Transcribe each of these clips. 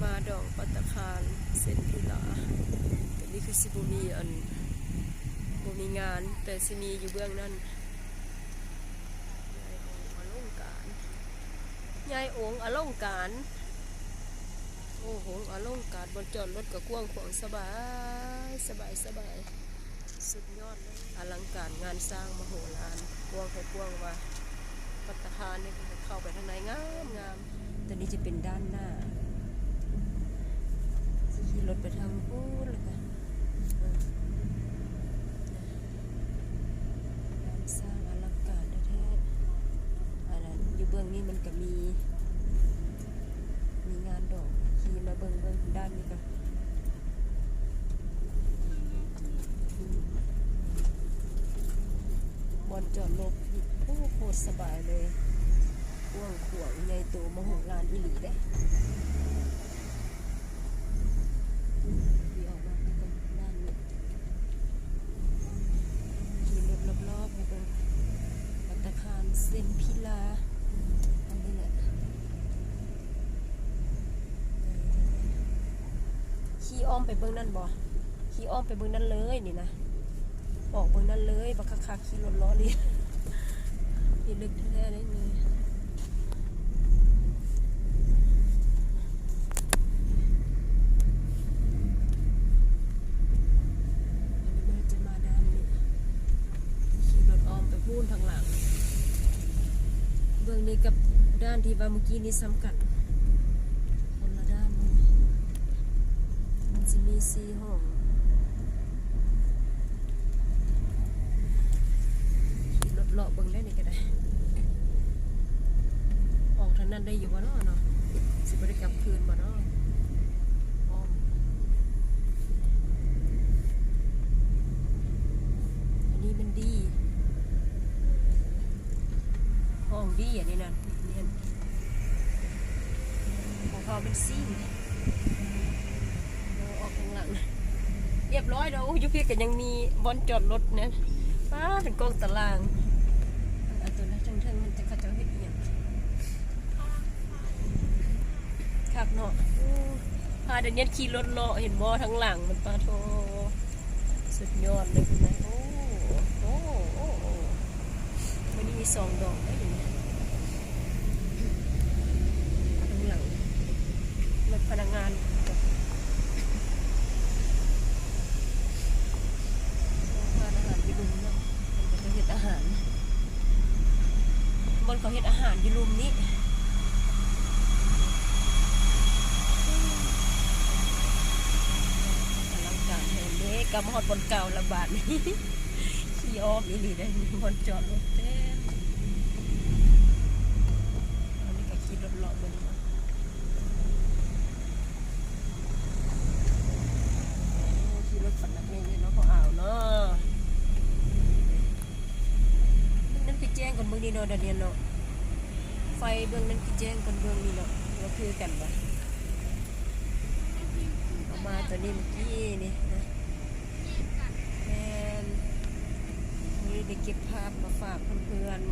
ມາດອງປັດຕະຄານເຊັນພິລາ ແຕ່ນີ້ຄືຊິບໍ່ມີອັນ ບໍ່ມີງານ ແຕ່ຊິມີຢູ່ເບື້ອງນັ້ນ ໃຫຍ່ໂອງອະລົງການ ໃຫຍ່ໂອງອະລົງການ ໂອ້ໂຫ ອະລົງການ ບ່ອນຈອດລົດກໍກວ້າງຂວາງ ສະບາຍ ສະບາຍ ສະບາຍ ສຸດຍອດເລີຍ ອະລັງການງານສ້າງມະໂຫລານ ກວ້າງໃຫ້ກວ້າງວ່າ ປັດຕະຄານນີ້ເຂົ້າໄປທາງໃນງາມໆ ຕົວນີ້ຈະເປັນດ້ານໜ້າ ຊິຂີ່ລົດໄປທາງພຸ້ນແລ້ວກະ ເອີ ງານສ້າງອະລັງການແທ້ໆ ອັນນັ້ນ ຢູ່ເບື້ອງນີ້ມັນກະມີ ມີງານດອກ ຂີ່ມາເບິ່ງ ເບິ່ງດ້ານນີ້ກະ ບ່ອນຈອດລົດ ໂອ້ ໂຄດສະບາຍເລີຍ ກວ້າງຂວາງ ໃຫຍ່ໂຕ ມະໂຫລານອີ່ຫຼີເດ້. ຂີ່ອອກມາເບິ່ງດ້ານນີ້ ຂີ່ລົດລອບໆ ໃຫ້ເບິ່ງ ປັດຕະຄານເຊັນພິລາ ອັນນີ້ແຫຼະ ຂີ່ອ້ອມໄປເບິ່ງນັ້ນບໍ່? ຂີ່ອ້ອມໄປເບິ່ງນັ້ນເລີຍນີ້ນະ ອອກເບິ່ງນັ້ນເລີຍ ບັກຄັກໆ ຂີ່ລົດເລາະນີ້ ພິລຶກແທ້ໆ ເດ້ນີ້. ອັນນີ້ມັນຈະມາດ້ານນີ້ ຂີ່ລົດອ້ອມໄປພຸ້ນທາງຫຼັງ ເບື້ອງນີ້ກັບດ້ານທີ່ວ່າມື້ກີ້ນີ້ສ່ຳກັນ ຄົນລະດ້ານ ມັນຊິມີສີ່ຫ້ອງ ຂີ່ລົດເລາະເບິ່ງແລ້ວນີ້ກະໄດ້ ອອກທາງນັ້ນໄດ້ຢູ່ບໍ່ເນາະເນາະ ຊິບໍ່ໄດ້ກັບຄືນບໍ່ເນາະ ອ້ອມ ອັນນີ້ມັນດີ ຫ້ອງດີອັນນີ້ນະ ຂອງເຂົາແມ່ນສີ່ ເອົາອອກທາງຫຼັງ ລຽບຮ້ອຍແລ້ວ ໂອ້ ຢູ່ພີ້ກະຍັງມີບ່ອນຈອດລົດນະ ປ້າ ເປັນກອງຕາລາງ ອັນຕົວນັ້ນເທິງໆ ມັນຈະເຂົາເຈົ້າເຮັດອີ່ຫຍັງ ຄັກເນາະ ໂອ້ ພາດຽວນີ້ຂີ່ລົດເລາະ ເຫັນບໍ່ ທາງຫຼັງມັນ ປາໂທ ສຸດຍອດເລີຍພຸ້ນນະ ໂອ້ ໂອ້ ໂອ້ ໂອ້ ມື້ນີ້ມີສອງດອກເດ້ນີ້ ທາງຫຼັງ ລົດພະນັກງານ ຮ້ານອາຫານຢູ່ລຸ່ມເນາະ ເພິ່ນກະຈະເຮັດອາຫານ ບ່ອນເຂົາເຮັດອາຫານຢູ່ລຸ່ມນີ້ ອະລັງການແຮງເດ້ ກັບມາຮອດບ່ອນເກົ່າລະບາດນີ້ ຂີ່ອ້ອມອີ່ຫຼີໄດ໋ ບ່ອນຈອດລົດເຕັມ ອັນນີ້ກະຂີ່ລົດເລາະເບິ່ງ ໂອ້ ຂີ່ລົດປັດນັກເລງເນາະ ພໍອາວເນາະ ເບິ່ງນັ້ນຄືແຈ້ງກວ່າເບິ່ງນີ້ເນາະ ດານຽນເນາະ ໄຟເບື້ອງນັ້ນຄືແຈ້ງກວ່າເບື້ອງນີ້ເນາະ ວ່າຄືກັນບໍ່ ເອົາມາຕົວນີ້ມື້ກີ້ນີ້ນະ ແມ່ນ ມື້ນີ້ໄດ້ເກັບພາບມາຝາກເພື່ອນໆ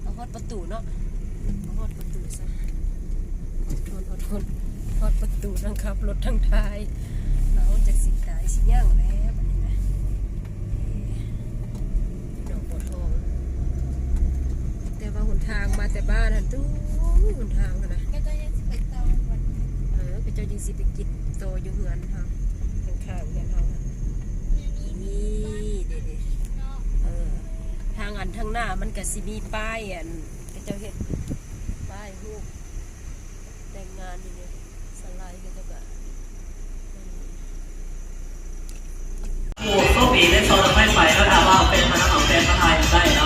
ເອົາຮອດປະຕູເນາະ ເອົາຮອດປະຕູຊະ ອົດທົນ ອົດທົນ ຮອດປະຕູ ທັງຂັບລົດທັງຖ່າຍ ເອົາ ຈັກຊິຕາຍຊິຫຍັງແລ້ວບາດນີ້ນະ ເອີ ດອກບົວທອງ ແຕ່ວ່າຫົນທາງມາແຕ່ບ້ານຫັ້ນ ຕູ້ ຫົນທາງຫັ້ນນະ ເຂົາເຈົ້າຍັງຊິໄປຕໍ່ ເອີ ເຂົາເຈົ້າຍັງຊິໄປກິນຕໍ່ຢູ່ເຮືອນເຮົາ ຂ້າງໆ ເຮືອນເຮົາ ນີ້ ເດ້ໆ ເອີ ທາງອັນທາງໜ້າມັນກະຊິມີປ້າຍ ອັນ ເຂົາເຈົ້າເຮັດປ້າຍຮູບແຕ່ງງານຢູ່ນີ້ ສະໄລເຂົາເຈົ້າກະ ໂອ້ ໂຊກດີເດ້ ຊອນໄມ້ໄຟ ເອົາແຟນມານຳ ເອົາແຟນມາຖ່າຍໄດ້ເນາະ.